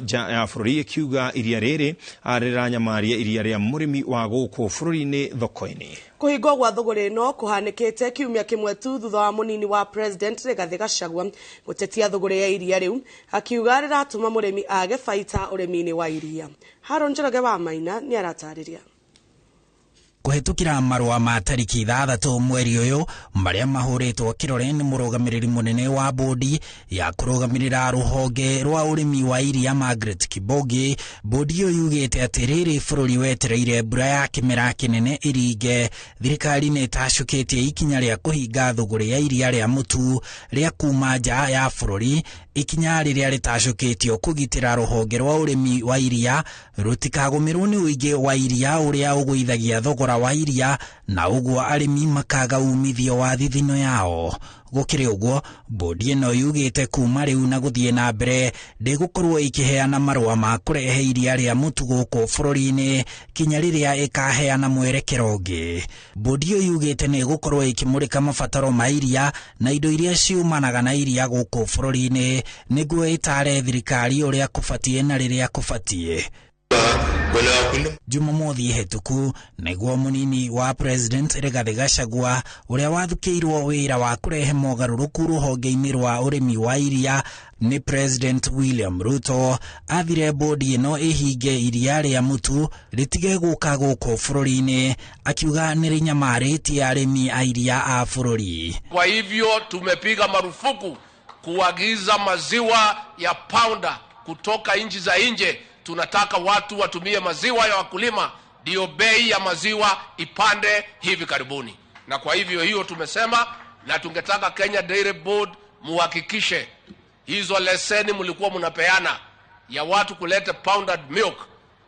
nja ya bũrũri, ĩkiuga iria rĩrĩ rĩranyamaria iria rĩa mũrĩmi wa gũkũ bũrũri-inĩ thoko-inĩ. Kũhingwo gwa thũgũrĩ ĩno kũhanĩkĩte kiumia kĩmwe tu thutha wa mũnini wa President Rigathĩ Gachagua gũtetia thũgũrĩ ya iria rĩu, akiuga rĩratũma mũrĩmi age baita ũrĩmi-inĩ wa iria. Haron Njoroge wa Maina nĩ aratarĩria. Kũhetũkĩra marũa ma tariki 6 mweri ũyũ marĩa mahũrĩtwo kĩrore nĩ mũrũgamĩrĩri mũnene wa bodi ya kũrũgamĩrĩra rũhonge rwa ũrĩmi wa iria Margaret Kibonge, bodi ĩyo yugĩte atĩ rĩrĩ bũrũri wetereire mbura ya kĩmera kĩnene ĩringe, thirikari nĩ ĩtacũkĩtie ikinya rĩa kũhinga thũgũrĩ ya iria rĩa mũtu rĩa kuma nja ya bũrũri, ikinya rĩrĩa rĩtacũkĩtio kũgitĩra rũhonge rwa ũrĩmi wa iria rũtikagũmĩrwo nĩ ũingĩ wa iria ũrĩa ũgũithagia thogora wa iria na ũguo arĩmi makaga umithio wa thithino yao. Gũkĩrĩ ũguo, bodi ĩno yugĩte kuma rĩu na gũthiĩ na mbere ndĩgũkorwo ĩkĩheana marũa ma kũrehe iria rĩa mũtu gũkũ bũrũri-inĩ kinya rĩrĩa ĩkaheana mwerekero ũngĩ. Bodi ĩyo yugĩte nĩ ĩgũkorwo ĩkĩmũrĩka mabataro ma iria na indo iria ciumanaga na iria gũkũ bũrũri-inĩ nĩguo ĩtare thirikari ũrĩa kũbatiĩ na rĩrĩa kũbatiĩ. Jumamothi hĩtũku nĩguo mũnini wa President Rigathĩ Gachagua ũrĩa wathukĩirwo wĩra wa kũrehe mogarũrũku rũhonge-inĩ rwa ũrĩmi wa iria nĩ President William Ruto athire bodi ĩno ĩhinge iria rĩa mũtu rĩtige gũka gũkũ bũrũri-inĩ, akiuga nĩ rĩnyamarĩtie arĩmi a iria a bũrũri. Kwa hivyo tumepiga marufuku kuagiza maziwa ya pounder kutoka nchi za nje. Tunataka watu watumie maziwa ya wakulima, ndio bei ya maziwa ipande hivi karibuni. Na kwa hivyo hiyo tumesema, na tungetaka Kenya Dairy Board muhakikishe hizo leseni mlikuwa mnapeana ya watu kuleta pounded milk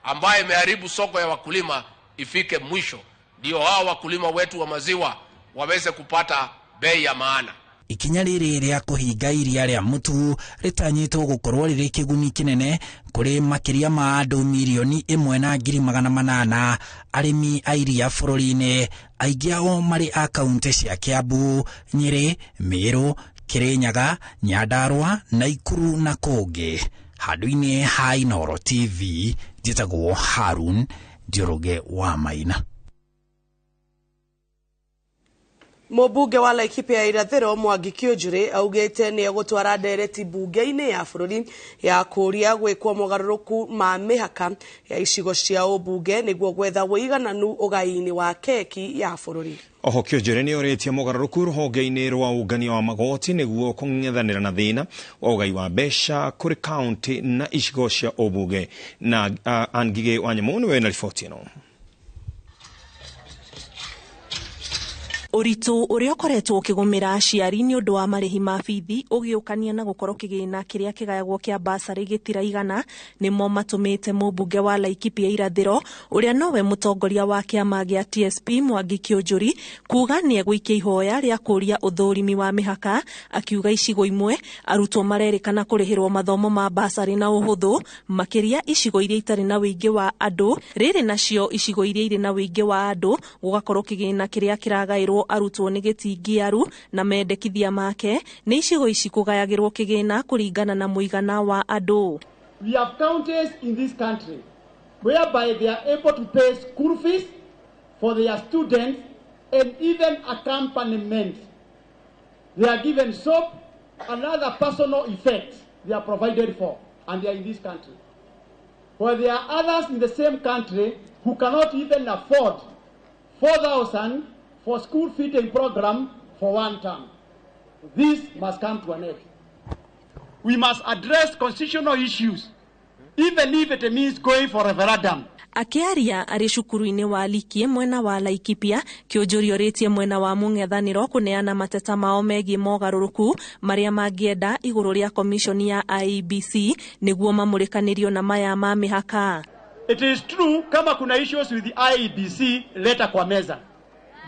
ambayo imeharibu soko ya wakulima ifike mwisho, ndio hao wakulima wetu wa maziwa waweze kupata bei ya maana. Ikinya rĩrĩ rĩa kũhinga iria rĩa mũtu rĩtanyĩtwo gũkorwo rĩrĩ kĩguni kĩnene kũrĩ makĩria ma andũ 1,800,000 arĩmi a iria bũrũri-inĩ, aingĩ ao marĩ a kaunti cia Kiambu, Nyĩrĩ, Mĩrũ, Kĩrĩnyaga, Nyandarũa, Naikuru na kũngĩ. Handũ-inĩ ha Inooro TV, njĩtagwo Harun Njoroge wa Maina. Mũmbunge wa Laikipia ya Irathĩro Mwangi Kĩũnjũrĩ augĩte nĩ egũtwara ndereti mbunge-inĩ ya bũrũri ya kũũria gwĩkwo mogarũrũku ma mĩhaka ya icigo cia ũmbunge nĩguo gwetha ũigananu ũgai-inĩ wa keki ya bũrũri. Oho Kĩũnjũrĩ nĩ orĩtie mogarũrũku rũhonge-inĩ rwa ũngania wa magoti nĩguo kũng'ethanĩra na thĩna wa ũgai wa mbeca kũrĩ kaunti na icigo cia ũmbunge. Na Ann Ngigĩ wa Nyamũ nĩwe na riboti ĩno. Ũritũ ũrĩa ũkoretwo ũkĩgũmĩra aciari nĩ ũndũ wa marĩhi ma bithi ũgĩũkania na gũkorwo kĩgĩna kĩrĩa kĩgayagwo kĩa basarĩ gĩtiraigana nĩmo matũmĩte mũmbunge wa Laikipia Irathĩro ũrĩa nowe mũtongoria wa kĩama gĩa TSP Mwangi Kĩũnjũri kuga nĩ egũikia ihoya rĩa kũũria ũthũrimi wa mĩhaka, akiuga icigo imwe arutwo marerĩkana kũrĩhĩrwo mathomo ma basarĩ na ũhũthũ makĩria icigo iria itarĩ na ũingĩ wa andũ, rĩrĩ nacio icigo iria irĩ na ũingĩ wa andũ gũgakorwo kĩgĩna kĩrĩa kĩragaĩrwo arutwo nĩ gĩtingiaru na mendekithia make nĩ icigo ici kũgayagĩrwo kĩgĩna kũringana na mũigana wa andũ. We have counties in this country whereby they are able to pay school fees for their students and even accompaniment. They are given soap and other personal effects they are provided for, and they are in this country. While there are others in the same country who cannot even afford 4,000 for school feeding program for one term. This must come to an end. We must address constitutional issues, even if it means going for referendum. Akĩaria arĩ cukuru-inĩ wa Likie mwena wa Laikipia, Kĩũnjũri orĩtie mwena wa mũng'ethanĩro kũneana mateta mao megiĩ mogarũrũku marĩa mangĩenda igũrũ rĩa komishoni ya IEBC nĩguo mamũrĩkanĩrio na maya ma mĩhaka. It is true kama kuna issues with the IEBC, leta kwa meza,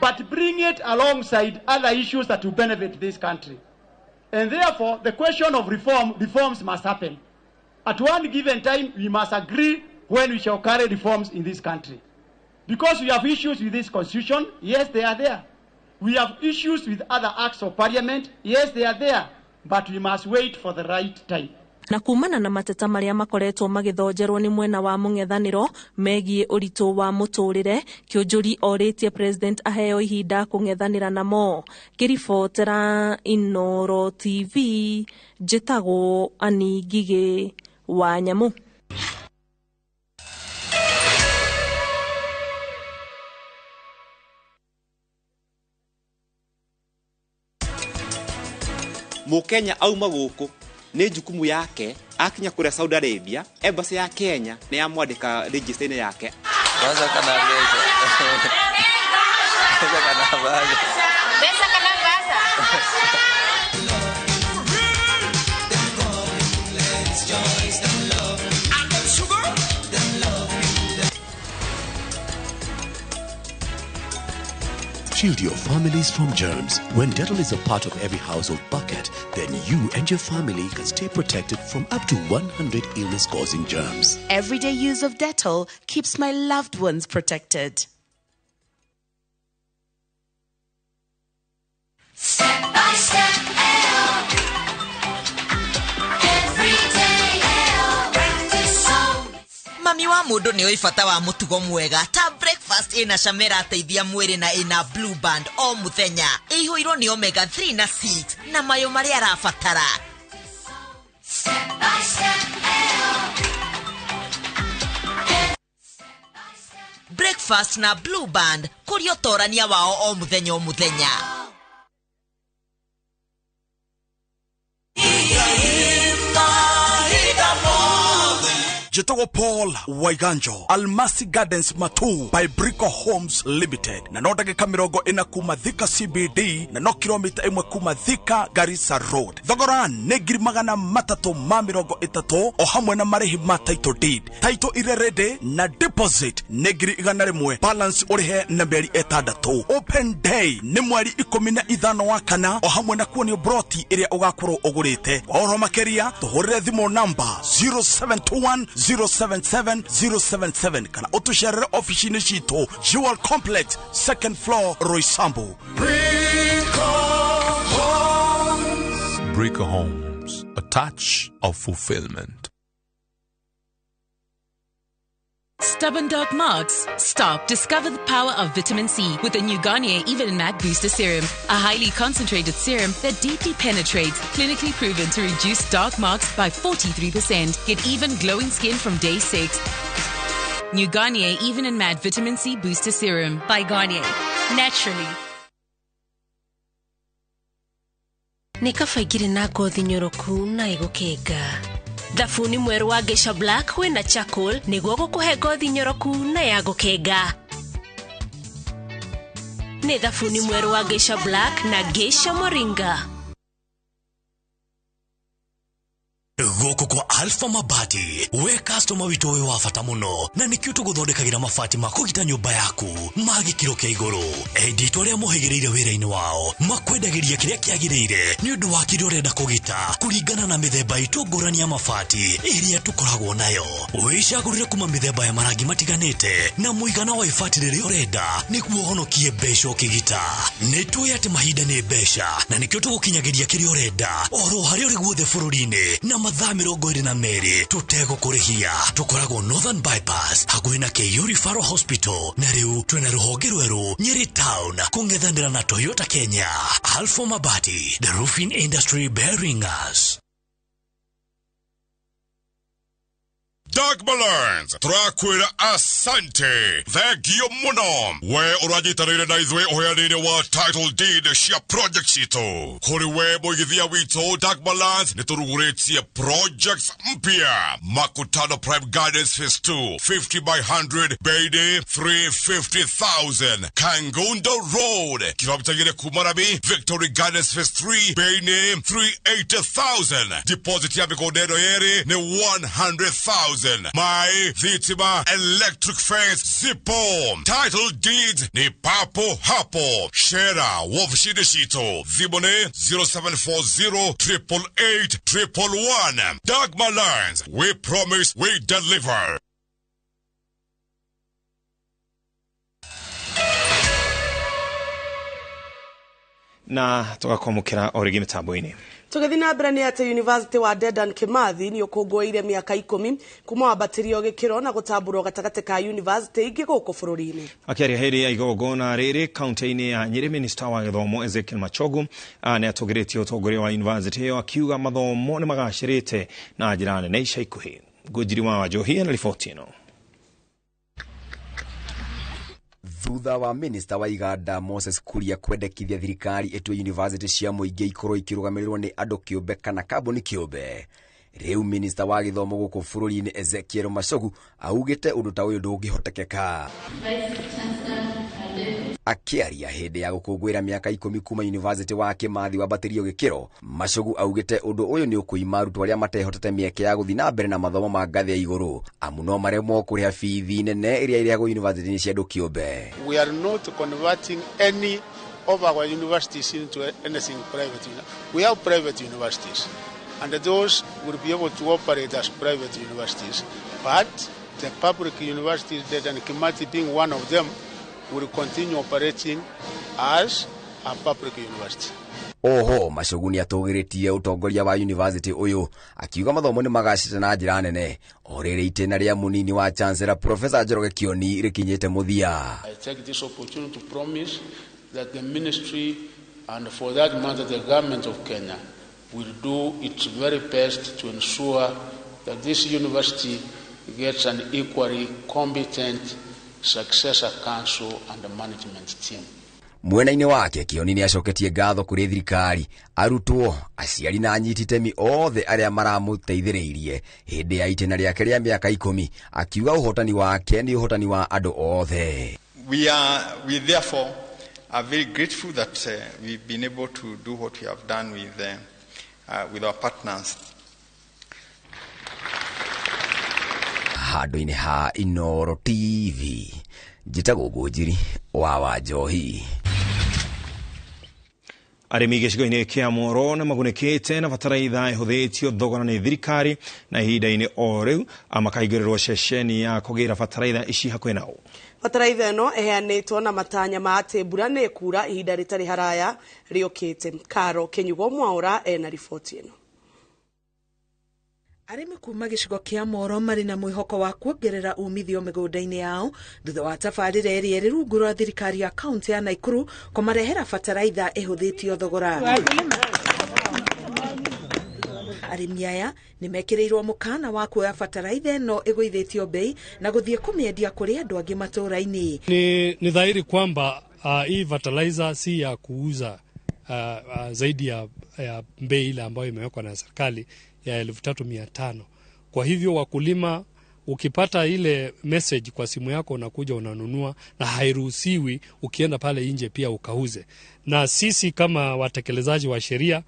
but bring it alongside other issues that will benefit this country. And therefore, the question of reforms must happen. At one given time, we must agree when we shall carry reforms in this country. Because we have issues with this constitution, yes, they are there. We have issues with other acts of parliament, yes, they are there. But we must wait for the right time. Na kumana na mateta marĩa makoretwo magĩthonjerwo nĩ mwena wa mũng'ethanĩro megiĩ ũritũ wa mũtũrĩre, Kĩũnjũri orĩtie president aheo ihinda kũng'ethanĩra namo. Ngĩribotera Inooro TV, njĩtagwo Annie Ngigĩ wa Nyamu. Mukenya auma guku ni jukumu yake akinya kuria Saudi Arabia, embassy ya Kenya ni yamwandika register-inĩ yake. Mbeca kana mbeca. Mbeca kana mbeca. Mbeca kana mbeca. Shield your families from germs. When Dettol is a part of every household bucket, then you and your family can stay protected from up to 100 illness-causing germs. Everyday use of Dettol keeps my loved ones protected. Step by step, every day, practice so. Mami wa mundu ni oi bata wa mutugo mwega ta breakfast ina camera teithia mwiri na ina blue band o muthenya ihuirwo ni omega 3 na 6 na mayo maria arabatara. Step by step, breakfast na blue band kuri utorania wao o muthenya o muthenya. Jitogo Paul Waiganjo, Almasi Gardens Matu by Brico Homes Limited. Na no ndagĩka 40 kuma Thika CBD na no kilomita 1 kuma Thika Garissa Road. Thogora nĩ 330,000 o hamwe na marĩhi ma title deed. Title ire ready na deposit nĩ 100,000, balance ũrĩhe na mĩeri 6. Open day nĩ mweri 15 wa kana o hamwe na kuonio broti ĩrĩa ũgakorwo ũgũrĩte. Kwa ũhoro makĩria tũhũrĩre thimũ namba 0721 077 077 kana utusherere ofisini citũ Jewel Complex, second floor, Roysambu. Brico Homes, a touch of fulfillment. Stubborn dark marks? Stop. Discover the power of vitamin C with the new Garnier Even and Matte Booster Serum, a highly concentrated serum that deeply penetrates, clinically proven to reduce dark marks by 43%. Get even glowing skin from day 6. New Garnier Even and Matte Vitamin C Booster Serum by Garnier. Naturally. Nĩ kaba ingĩrĩ na ngothi nyoroku na ĩgũkenga. Thabuni mwerũ wa Geisha Black wĩna charcoal nĩguo gũkũhe ngothi nyoroku na ya gũkenga. Nĩ thabuni mwerũ wa Geisha Black na Geisha Moringa. Gũkũ kwa Alpha Mabati, we customer witũ wĩ wa bata mũno na nĩkĩo tũgũthondekagĩra mabati ma kũgita nyũmba yaku ma gĩkĩro kĩa igũrũ. Endi arĩa mohĩgĩrĩire wĩra-inĩ wao makwendagĩria kĩrĩa kĩagĩrĩire nĩ ũndũ wa kĩrĩa ũrenda kũgita kũringana na mĩthemba itũ ngũrani ya mabati ĩrĩa tũkoragwo nayo. Wĩcagũrĩre kuma mĩthemba ya marangi matiganĩte na mũigana wa ibati rĩrĩa ũrenda nĩguo ũhonokie mbeca ũkĩgita. Nĩ tũĩ atĩ mahinda nĩ mbeca na nĩkĩo tũgũkinyagĩria kĩrĩa ũrenda oro harĩa ũrĩ guothe bũrũri-inĩ na mathaa 22 tũtegũkũrĩhia. Tũkoragwo Northern Bypass hakuhĩ na KU Referral Hospital na rĩu twĩna rũhonge rwerũ Nyeri Town kũng'ethanĩra na Toyota Kenya. Alpha Mabati, the roofing industry bearing us. Dagmar Learns, turakwira asante thengio muno we uranyitanĩire na ithuĩ ũheanĩire wa title deed cia project citũ kũrĩ we mũigithia witũ. Dagmar Lands nĩtũrugũrĩtie projects mpya. Makutano Prime Gardens Phase 2 50 by 100 bei nĩ 350,000. Kangundo Road kilomita 2 kuma Rami Victory Gardens Phase 3 bei nĩ 380,000. Deposit ya mĩgũnda ĩno yerĩ nĩ 100,000. My thitima electric fence zipo. Title deeds ni papo hapo. Shera wofishini citũ thimũ nĩ 0740 888 111. Dagmar Lands, we promise we deliver. Na tũgakwamũkĩra o rĩngĩ mĩtambo-inĩ. Tũgĩthiĩ na mbere nĩ atĩ University wa Dedan Kimathi nĩ ũkũngũĩire mĩaka 10 kuma wambatĩrio gĩkĩro na gũtambũrwo gatagatĩ ka university ingĩ gũkũ bũrũri-inĩ. Akĩaria hĩndĩ ya igongona rĩrĩ kaunti-inĩ ya Nyĩrĩ, minista wa gĩthomo Ezekiel Machogu nĩ atũgĩrĩtie ũtongoria wa university ĩyo akiuga mathomo nĩ magacĩrĩte na njĩra nene ica ikuhĩ. Ngũnjiri wa Wanjohi na riboti ĩno. Thutha wa minista wa iganda Moses Kuria kwendekithia thirikari ĩtue university cia mũingĩ ikorwo ikĩrũgamĩrĩrwo nĩ andũ kĩũmbe kana kambuni kĩũmbe, rĩu minista wa gĩthomo gũkũ bũrũri-inĩ Ezekiel Machogu augĩte ũndũ ta ũyũ ndũngĩhotekeka. Akĩaria hĩndĩ ya gũkũngũĩra mĩaka 10 kuma University wa Kimathi wambatĩrio gĩkĩro, Machogu augĩte ũndũ ũyũ nĩ ũkũima arutwo arĩa matehotete mĩeke ya gũthiĩ na mbere na mathomo ma ngathĩ ya igũrũ, amu no maremwo kũrĩha bithi nene ĩrĩa ĩrĩhagwo university-inĩ cia andũ kĩũmbe. We are not converting any of our universities into anything private. We have private universities, and those will be able to operate as private universities, but the public universities, Dedan Kimathi being one of them, will continue operating as a public university. Oho, Machogu nĩ atũgĩrĩtie ũtongoria wa university ũyũ akiuga mathomo nĩ magacĩte na njĩra nene o rĩrĩ itĩna rĩa mũnini wa Chancellor Professor Njoroge Kioni rĩkinyĩte mũthia. I take this opportunity to promise that the ministry and for that matter the government of Kenya will do its very best to ensure that this university gets an equally competent successor council and the management team. Mwena-inĩ wake Kioni nĩ acoketie ngatho kũrĩ thirikari, arutwo, aciari na anyiti itemi othe arĩa maramũteithĩrĩirie hĩndĩ ya itĩna rĩake rĩa mĩaka 10, akiuga ũhotani wake nĩ ũhotani wa andũ othe. We therefore are very grateful that we've been able to do what we have done with our partners. Handũ-inĩ ha Inooro TV, njĩtagwo Ngũnjiri wa Wanjohi. Arĩmi gĩcigo-inĩ kĩa Moro nĩ magunĩkĩte na bataraitha ĩhũthĩtio thogora nĩ thirikari na ihinda-inĩ o rĩu makahingũrĩrwo ceceni ya kũgĩra bataraitha ici hakuhĩ nao. Bataraitha ĩno ĩheanĩtwo na matanya ma atĩ mbura nĩ ĩkura ihinda rĩtarĩ haraya rĩũkĩte. Karo Kĩnyugo Mwaũra ena riboti ĩno. Arĩmi kuma gĩcigo kĩa Moro marĩ na mwĩhoko wa kuongerera umithio mĩgũnda-inĩ yao thutha wa tabarĩra ĩrĩa ĩrĩ rungu rwa thirikari ya kaunti ya Nakuru kũmarehera bataraitha ĩhũthĩtio thogora. Arĩmi aya nĩ mekĩrĩirwo mũkana wa kuoya bataraitha ĩno ĩgũithĩtio bei na gũthiĩ kũmĩendia kũrĩ andũ angĩ matũũra-inĩ. Ni dhahiri kwamba hii fertilizer si ya kuuza zaidi ya bei ile ambayo imewekwa na serikali ya 3500. Kwa hivyo wakulima, ukipata ile message kwa simu yako unakuja unanunua, na hairuhusiwi ukienda pale nje pia ukauze. Na sisi kama watekelezaji wa sheria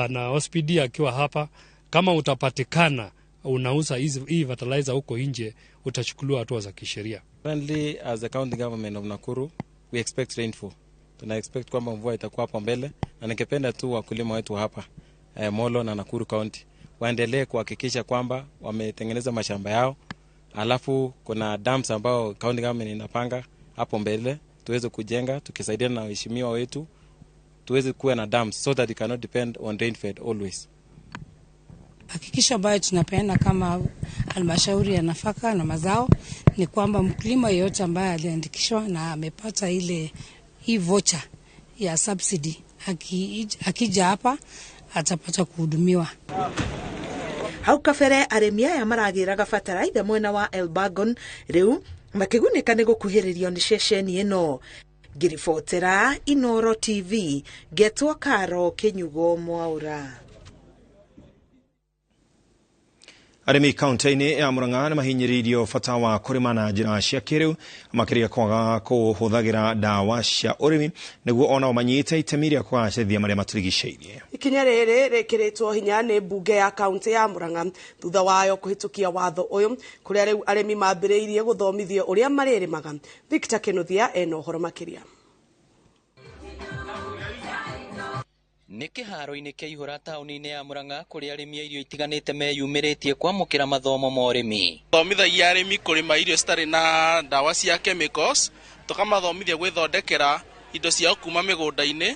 na OSPD akiwa hapa, kama utapatikana unauza hii fertilizer huko nje, utachukuliwa hatua za kisheria. Currently as the county government of Nakuru, we expect rainfall. Tuna expect kwamba mvua itakuwa hapo mbele, na ningependa tu wakulima wetu hapa Molo na Nakuru County waendelee kuhakikisha kwamba wametengeneza mashamba yao. Alafu kuna dams ambao county government inapanga hapo mbele tuweze kujenga, tukisaidiana na waheshimiwa wetu tuweze kuwa na dams so that we cannot depend on rainfed always. Hakikisho ambayo tunapeana kama halmashauri ya nafaka na mazao ni kwamba mkulima yeyote ambaye aliandikishwa na amepata ile hii voucher ya subsidy akija hapa atapata kuhudumiwa. Hau kabere arĩmi aya maragĩraga bataraitha mwena wa Elbagon rĩu makĩgunĩka nĩ gũkuhĩrĩrio nĩ ceceni ĩno. Ngĩribotera Inooro TV ngetwo Karo Kĩnyugo Mwaũra. Arĩmi kaunti-inĩ ya Murang'a nĩ mahinyĩrĩirio bata wa kũrĩma na njĩra cia kĩrĩu, makĩria kwaga kũhũthagĩra ndawa cia ũrĩmi nĩguo onao manyite itemi rĩa kũgacĩrithia marĩa matũrigicĩirie. Ikinya rĩrĩ rĩkĩrĩtwo hinya nĩ mbunge ya kaunti ya Murang'a thutha wayo kũhĩtũkia watho ũyũ, kũrĩa rĩu arĩmi mambĩrĩirie gũthomithio ũrĩa marĩrĩmaga. Victor Kĩnuthia ena ũhoro makĩria. Nĩ kĩharo-inĩ kĩa ihũra taũni-inĩ ya Murang'a kũrĩa arĩmi a irio itiganĩte meyumĩrĩtie kwamũkĩra mathomo ma ũrĩmi. Thomithagia arĩmi kũrĩma irio citarĩ na ndawa cia chemicals, tũkamathomithia gwĩthondekera indo ciao kuma mĩgũnda-inĩ,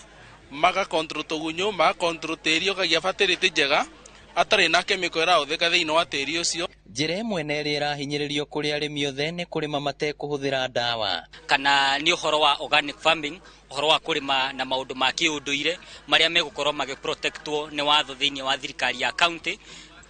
Maka control tũgunyũ, maka control tĩri, ũkagĩa fertility njega atarĩ na chemical ĩrahũthĩka thĩinĩ wa tĩri ũcio. Njĩra ĩmwe na ĩrĩa ĩrahinyĩrĩrio kũrĩ arĩmi othe nĩ kũrĩma matekũhũthĩra ndawa. Kana nĩ ũhoro wa organic farming, ũhoro wa kũrĩma na maũndũ ma kĩũndũire marĩa megũkorwo magĩprotectwo nĩ watho thĩinĩ wa thirikari ya county,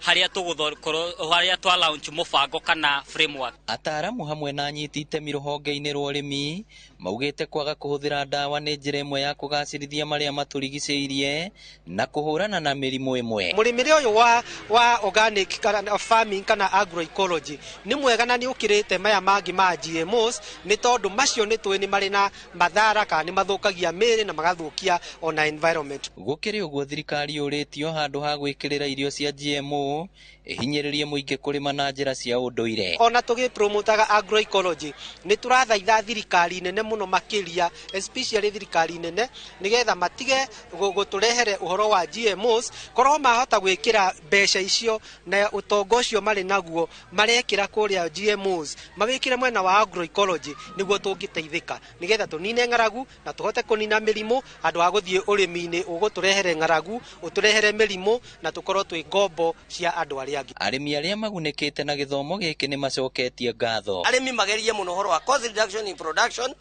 harĩa tũgũkorwo harĩa twa launch mũbango kana framework. Ataaramu hamwe na anyiti itemi rũhonge-inĩ rwa ũrĩmi maugĩte kwaga kũhũthĩra ndawa nĩ njĩra ĩmwe ya kũgacĩrithia marĩa matũrigicĩirie na kũhũrana na mĩrimũ ĩmwe. Mũrĩmĩre ũyũ wa organic kana farming kana agroecology nĩ mwega na nĩ ũkĩrĩte maya mangĩ ma GMOs, nĩ tondũ macio nĩ tũĩ nĩ marĩ na mathara kana nĩ mathũkagia mĩĩrĩ na magathũkia ona environment. Gũkĩrĩ ũguo, thirikari yũrĩtio handũ ha gwĩkĩrĩra irio cia GMO ĩhinyĩrĩrie mũingĩ kũrĩma na njĩra cia ũndũire. Ona tũgĩpromotaga agroecology nĩ tũrathaitha thirikari nene mũno makĩria, especially thirikari nene, nĩgetha matige gũtũrehere ũhoro wa GMOs. Korwo mahota gwĩkĩra mbeca icio na ũtonga ũcio marĩ naguo marekĩra kũrĩa GMOs, mawĩkĩre mwena wa agroecology nĩguo tũngĩteithĩka, nĩgetha tũnine ng'aragu na tũhote kũnina mĩrimũ handũ ha gũthiĩ ũrĩmi-inĩ ũgũtũrehere ng'aragu, ũtũrehere mĩrimũ na tũkorwo twĩ ngombo cia andũ arĩa angĩ. Arĩmi arĩa magunĩkĩte na gĩthomo gĩkĩ nĩ macoketie ngatho. Arĩmi magerie mũno ũhoro wa cost reduction in production,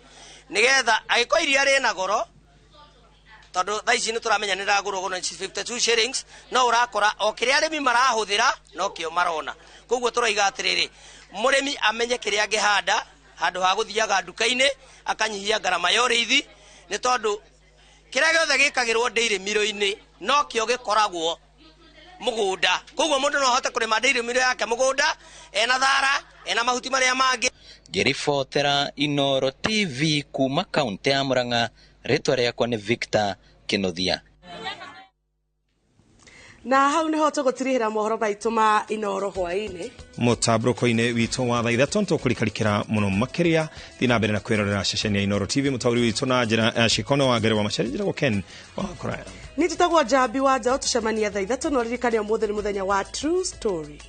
nĩgetha angĩkorwo iria rĩna goro, tondũ thaa ici nĩ tũramenya nĩ rĩragũrwo goro 52 shillings, no ũrakora o kĩrĩa arĩmi marahũthĩra nokĩo marona. Koguo tũroiga atĩrĩrĩ, mũrĩmi amenye kĩrĩa angĩhanda handũ ha gũthiaga nduka-inĩ, akanyihia ngarama ya ũrĩithi, nĩ tondũ kĩrĩa gĩothe gĩkagĩrwo dairy mill-inĩ nokĩo gĩkoragwo mũgũnda. Koguo mũndũ no ahote kũrĩma dairy mill yake mũgũnda ena thara, ena mahuti marĩa mangĩ. Ngĩribotera Inooro TV kuma kaunti ya Murang'a, rĩtwa rĩakwa nĩ Victor Kĩnuthia. Na hau niho tũgũtirihĩra mohoro maitũ ma Inooro hwaĩ-inĩ. Mũtambũrũko-inĩ witũ wa thaa 3 nĩtũkũrikarikĩra mũno makĩria. Thiĩ na mbere na kwĩrorera ceceni ya Inooro TV. Mũtaũri witũ na njĩra ya Cikono wa Ngere wa Macharia, njĩragwo Ken wa Kũraya. Niĩ njĩtagwo Njambi wa Njaũ, tũcemania thaa 3, no ririkane ũmũthĩ nĩ mũthenya wa True Story.